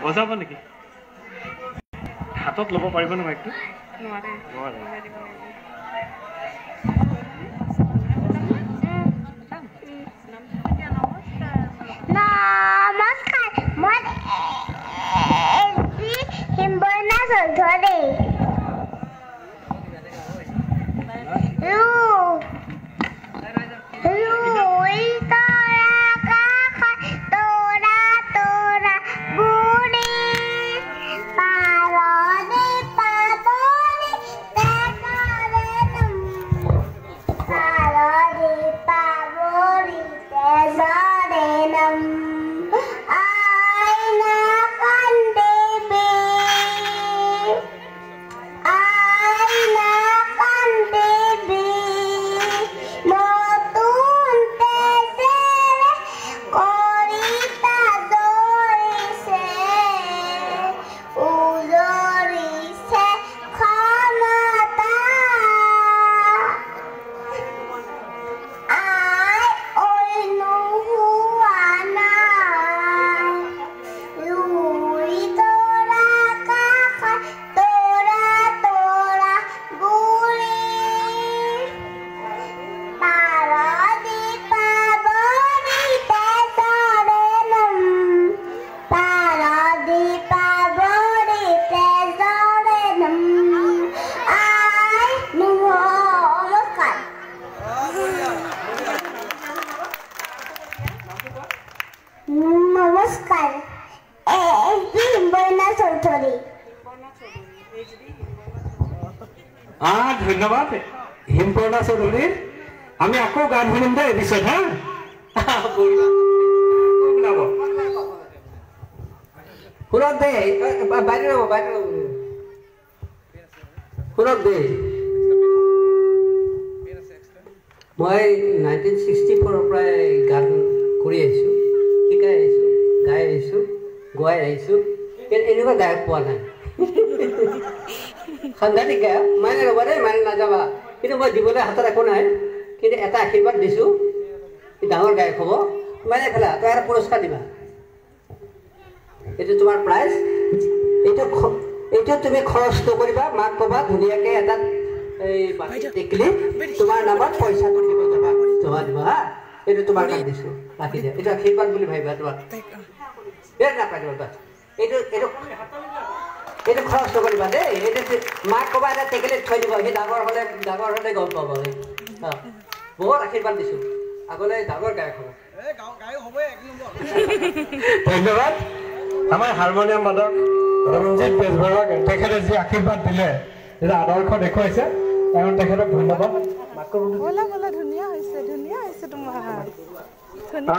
বজাব নেকি? হাতত ল'ব পাৰিব নে মাইকটো? নোৱাৰে। নোৱাৰে। নমস্কাৰ, মই হিমবৰ্ণা চৌধুৰী। ৰুই তৰা কাষত তৰা তৰা বুঢ়ী, পাৰদি পাবৰি তেজৰে নাম, পাৰদি পাবৰি তেজৰে নাম। আইনা কান্দিবি, আইনা কান্দিবি, নতুন তেজেৰে কলিতা জ্বলিছে, উজৰিছে ক্ষমতা। আই অন্য হোৱা নাই, ৰুই তৰা কাষত তৰা তৰা বুঢ়ী, পাৰদি পাবৰি তেজৰে নাম, পাৰদি পাবৰি তেজৰে নাম। আই নমস্কাৰ। নমস্কাৰ, এছ বি হিমবৰ্ণা চৌধুৰী। ধন্যবাদ হিমপৰ্ণা চৌধুৰীৰ। আমি আকৌ গান শুনিম দেই পিছত। হা, ওলাব। শুনক দেই, বাইদেউ ৰ'ব, বাইদেউ ৰ'ব। শুনক দেই, মই 1964ৰ পৰাই গান কৰি আহিছোঁ, শিকাই আহিছোঁ, গাই আহিছোঁ, গোৱাই আহিছোঁ। কিন্তু এনেকুৱা গায়ক পোৱা নাই, সাংঘাতিক গায়ক। মাইনে ৰ'বা দেই, মাইনে নাযাবা। কিন্তু মই দিবলৈ হাতত একো নাই, কিন্তু এটা আশীৰ্বাদ দিছোঁ, সি ডাঙৰ গায়ক হ'ব। মাইনে খেলা, তই এটা পুৰস্কাৰ দিবা, এইটো তোমাৰ প্ৰাইজ। এইটো এইটো তুমি খৰচ নকৰিবা, মাক ক'বা ধুনীয়াকৈ এটা এই বাতি টেকলি তোমাৰ নামত পইচাটো দিব, যাবা জমা দিব। হা, এইটো তোমাৰ কাৰণে দিছোঁ, ৰাখি দিয়া। এইটো আশীৰ্বাদ বুলি ভাবিবা তোমাক। এই নাপাই দিব, বাছ। এইটো এইটো এইটো খৰচ নকৰিবা দেই। এইটো মাক ক'বা এটা টেকেলিত থৈ দিব, সি ডাঙৰ হ'লে গম পাব। অঁ, বহুত আশীৰ্বাদ দিছোঁ, আগলৈ ডাঙৰ গায়ক হ'ব। ধন্যবাদ আমাৰ হাৰমনিয়াম বাদক ৰঞ্জিত বেজবৰুৱাক। তেখেতে যি আশীৰ্বাদ দিলে, যি আদৰ্শ দেখুৱাইছে, তেওঁ তেখেতক ধন্যবাদ। ব'লা ব'লা, ধুনীয়া হৈছে, ধুনীয়া হৈছে তোমাৰ, ধুনীয়া।